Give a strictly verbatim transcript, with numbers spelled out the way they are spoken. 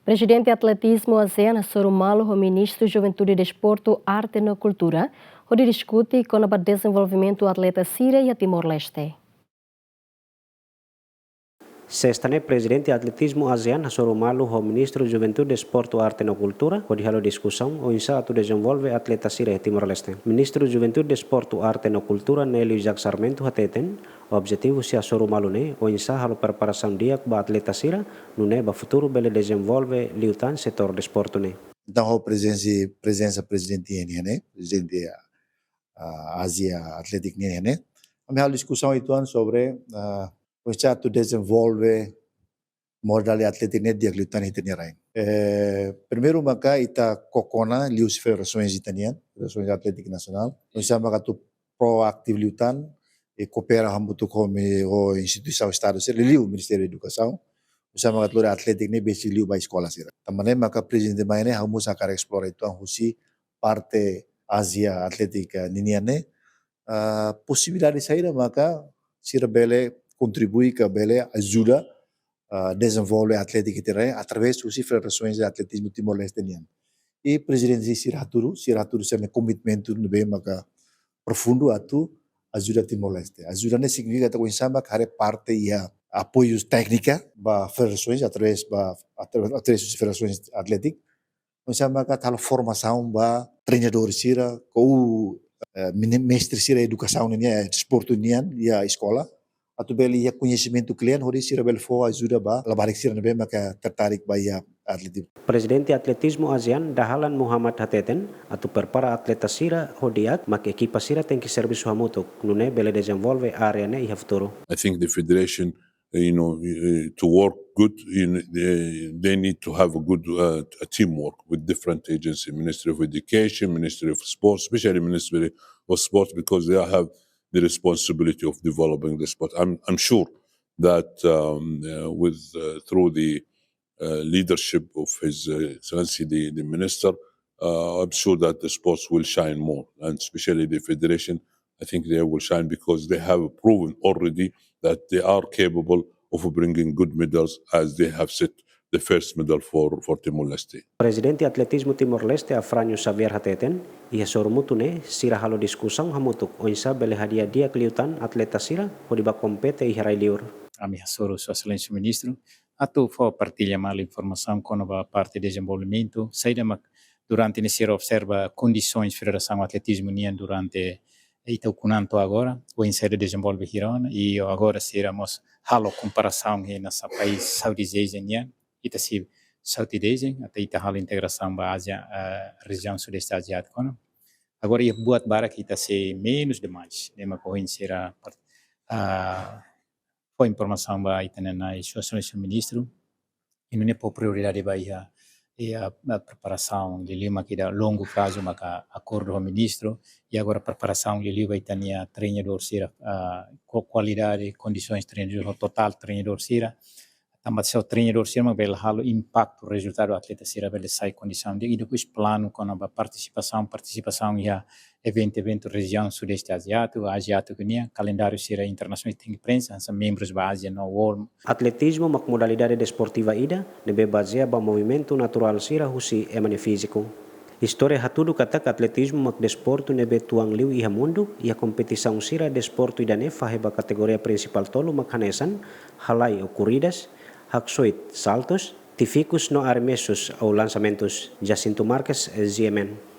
Prezidente Atletizmu ASEAN hasoru malu ho Ministru Juventude, Desportu, Arte no Kultura, hodi diskute kona-ba dezenvolvimentu atleta sira iha Timor-Leste. Sesta ne'e, Prezidente Atletizmu ASEAN hasoru malu ho Ministru Juventude, Desportu, Arte no Kultura, hodi halo diskusaun oinsá atu dezenvolve atleta sira iha Timor-Leste. Ministru Juventude, Desportu, Arte no Kultura, Nélio Isaac Sarmento hateten, objetivu husi hasoru malu ne'e oinsá halo preparasaun di'ak ba atleta sira, nune'e ba futuru bele dezenvolve liután setór desportu ne'e. Entaun, ho prezensa, prezensa Prezidente nian ne'e, Prezidente, ah, Asia Athletic nian ne'e, ami halo diskusaun uitoan sobre, ah, oinsá atu dezenvolve modalidade atlétika ne'e di'ak liután iha ita-nia rain. Eh, primeiru maka ita koko ona liuhusi federasoens ita-nian, federasoens atlétika nasionál. Oinsá maka atu proaktivu liután, i koopera hamutuk ho mi-, ho instituisaun Estadu sira, liuliu Ministériu Edukasaun. Oinsá maka atu lori atlétika ne'e besik liu ba eskola sira. Tanba ne'e maka Prezidente mai ne'e, ha'u mós hakarak esplora uitoan husi parte Asia Atlétika ninian ne'e, ah, posibilidade saida maka sira bele kontribui ka bele ajuda, ah, dezenvolve atlétika ita-nia rain através husi Federasoens de Atletizmu Timor-Leste nian. I Prezidente sira hatudu, sira hatudu sira-nia komitmentu ne'ebé maka profundu atu ajuda Timor-Leste. Ajuda ne'e signifika katak oinsá maka haree parte iha apoiu téknika ba federasoens através ba, atra-, através husi federasoens atlétika. Oinsá maka atu halo formasaun ba treinadór sira, ka, eh, mini-, mestre sira edukasaun nian, eh, desportu nian, iha eskola. Atu bele iha koñesimentu kle'an, hodi sira bele fó ajuda ba labarik sira ne'ebé maka tertarik ba iha atletizmu. Prezidente Atletizmu ASEAN, Dahalan Muhammad hateten, atu prepara atleta sira ho di'ak, mak ekipa sira tenke servisu hamutuk, nune'e bele dezenvolve área ne'e iha futuru. I think the federation, you know, eh, to work good, you know, they, they need to have a good, uh, a teamwork with different agency, Ministry of Education, Ministry of Sports, especially Ministry of Sports, because they have the responsibility of developing the sport. I'm, I'm sure that, um, uh, with, uh, through the, uh, leadership of His, uh, Excellency the, the Minister, uh, I'm sure that the sports will shine more, and especially the federation, I think they will shine because they have proven already that they are capable of bringing good medals, as they have set the first medal for, for Timor-Leste. Prezidente Atletizmu Timor-Leste, Afrânio Xavier hateten, iha sorumutu ne'e, sira halo diskusaun hamutuk oinsá bele hadi'a di'ak liután atleta sira hodi bá kompete iha rai-liur. Ami hasoru Sua Exelénsia Ministru atu fó partilla malu informasaun kona-ba parte dezenvolvimentu, saida mak durante ne'e sira observa kondisoens Federasaun Atletizmu nian durante ita ukun an to'o agora, oinsá dezenvolve hira ona, i agora sira mós halo komparasaun ho nasaun país Southeast Asian nian, ita sei Southeast Asian, atu ita halo integrasaun ba Ázia, ah, rejiaun Sudeste Aziátiku ona. Agora iha buat barak ita sei menus demais, ne'e mak ohin sira part-, ah, fó informasaun ba ita-nia Sua Exelénsia Ministru, i nune'e fó prioridade ba iha, iha, ah, preparasaun, liuliu mak ida longu prazu maka akordu ho Ministru, i agora preparasaun liuliu ba ita-nia treinadór sira, ah, ku-, kualidade, kondisoens treinadór, totál treinadór sira, tanba só treinadór sira mak bele halo impaktu, rezultadu atleta sira bele sai kondisaun di'ak, i depois planu kona-ba partisipasaun, partisipasaun iha eventu, eventu rejiaun Sudeste Aziátiku, Aziátiku nian, kalendáriu sira internasionál tenke prenxe, hanesan membrus ba Ázia no World. Atletizmu mak modalidade desportiva ida ne'ebé bazeia ba movimentu naturál sira husi ema nia fíziku. Istória hatudu katak atletizmu mak desportu ne'ebé tuan liu iha mundu, iha kompetisaun sira desportu ida-ne'e fahe ba kategoria prinsipál tolu mak hanesan halai ou corridas, haksoit, saltos, tifikus no arremessos ou lançamentos. Jacinto Marques, G M N.